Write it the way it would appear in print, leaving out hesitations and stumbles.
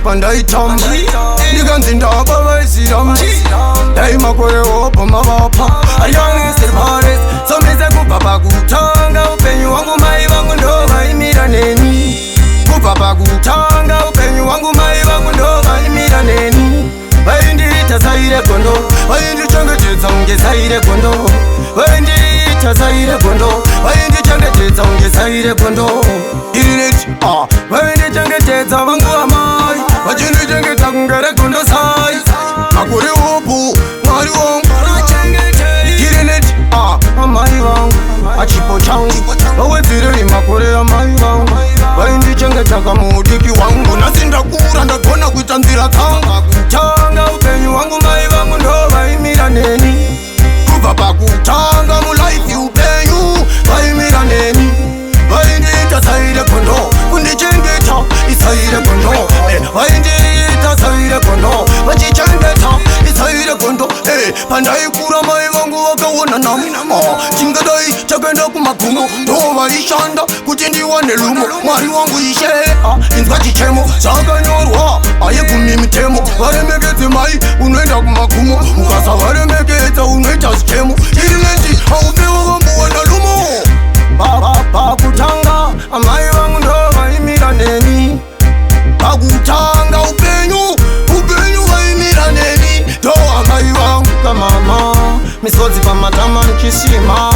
Pandaitamba ndikanzi ndaba, vaisiramba. Dai makore opo mavapa somise. Kubva pakutanga upenyu wangu, mai vangu ndo vaimira neni. Kubva pakutanga upenyu wangu, mai vangu ndo vaimira neni. Vaindiita saire gondo, vaindichengetedza unge saire gondo. Vaindiita saire gondo, vaindichengetedza unge saire gondo. Irineti vaindichengetedza vangu amai, vachindichengeta kunge regondo sai. Makore opo, Mwari wangu. Irineti amai vangu, achipo changu, vawedzerei makore amai vangu. Vaindichengeta kamudiki wangu, nhasi ndakura, ndagona kuita nzira dzangu. Tanga upenyu wangu, mai vangu ndo vaimira neni. Kubva pakutanga mulife, upenyu, vaimira neni. Vaindiita saire gondo, kundichengeta isaire gondo. Vaindiita saire gondo, vachichengeta isaire gondo. Pandaikura mai vangu vakaona namo chingadai chakaenda kumagumo. Ndo vaishanda kuti ndiwane lumo. Mwari wangu ishe, inzwa chichemo. Zvakanyorwa ayegumi mitemo, varemekedze mai, unoenda kumagumo. Ukasavaremekedza unoita zvichemo. Irineti haupewo vambowana lumo. Pakutanga amai vangu ndo vaimira neni. Pakutanga upenyu vaimira neni, ndo amai vangu kamama. Misodzi pamatama nchisima.